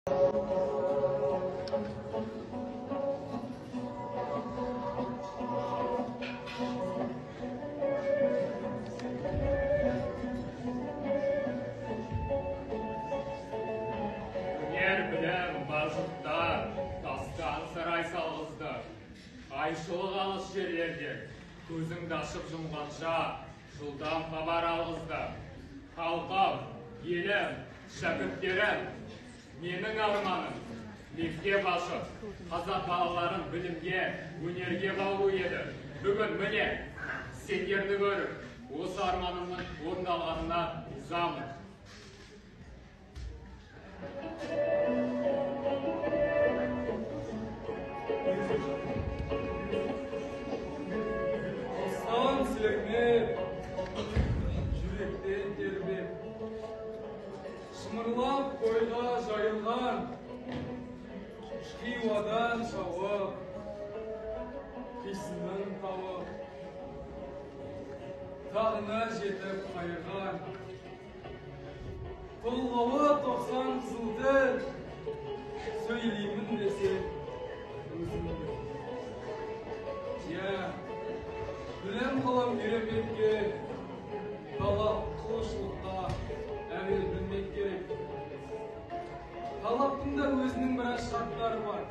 Өнер білім бар жұрттар тастан сарай салғызды. Айшылық алыс жерлерден көзіңді ашып жұмғанша жылдам хабар алғызды. Халқым, елім, шәкірттерім, менің арманым мектеп ашып, қазақ балаларын білімге, өнерге баулу еді. Бүгін міне сендерді көріп, осы арманымның орындалғанына ризамын. Алыстан сілермеп, жүректен тербеп, шымырлап қойға жайылған, Хиуадан шауып, қисынын тауып, тағына жетіп қайырған. Толғауы 90 қызыл тіл, сөйлеймін десе өзің біл. Иә, білім ғылым үйренбекке, талап қылушылыққа әуелі білмек керек. Талаптың да өзінің біраз шарттары бар.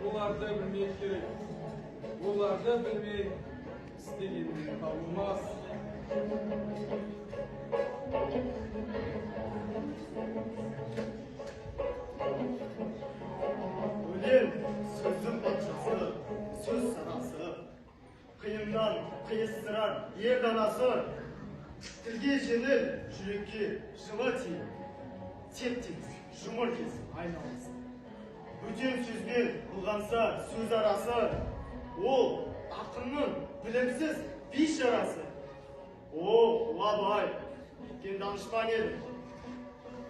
Оларды білмек керек. Оларды білмей істегеннен табылмас. Өлең сөздің патшасы, сөз санасы, қиыннан қиыстырар ер данасы, тілге жеңіл, жүрекке жылы тиіп, теп-тегіс жұмыр кезіп айналасы. Бөтен сөзбен былғанса сөз арасы, ол ақынның білімсіз бейшарасы. О, ұлы Абай, неткен данышпан едің.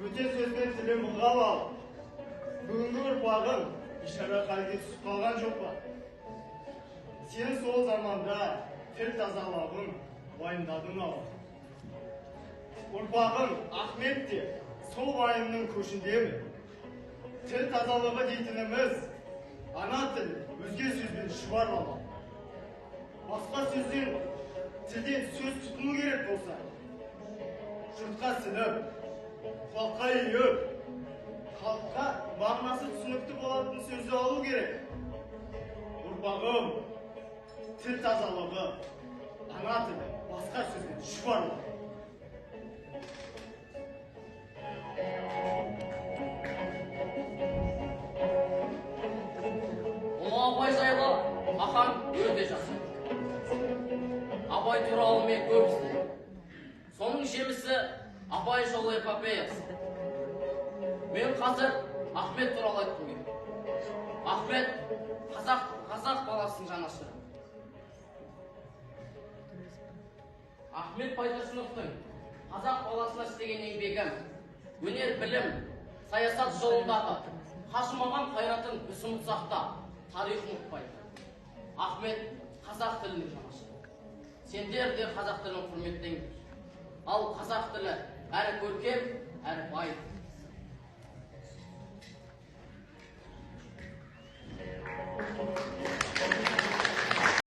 Бөтен сөзбен тілін былғап алып, бүгінгі ұрпағың бейшара халге түсіп қалған жоқ па? Сен сол заманда тіл тазалығын уайымдадың ау. Ұрпағың Ахмет те сол уайымның көшінде ме? Тіл тазалығы дейтініміз ана тіл өзге сөзбен шұбарламау. Басқа сөзден тілден сөз тұтыну керек болса, жұртқа сініп, құлаққа үйіп, халыққа мағынасы түсінікті болатын сөзді алу керек. Ұрпағым, тіл тазалығы, ана тілі басқа сөзбен шұбарламау. Ұлы Абай жайлы Ахаң өте жақсы. Абай туралы мен көп іздедім. Соның жемісі Абай жолы эпопеясы. Мен қазір Ахмет туралы айтқым келеді. Ахмет қазақ баласының жанашыры. Ахмет Байтұрсыновтың қазақ баласына істеген еңбегі, өнер, білім, саясат жолындағы қажымаған қайратын біз ұмытсақ та тарих ұмытпайды. Ахмет қазақ тілінің жанашыры. Сендер де қазақ тілін құрметтеңдер. Ал қазақ тілі әрі көркем, әрі бай.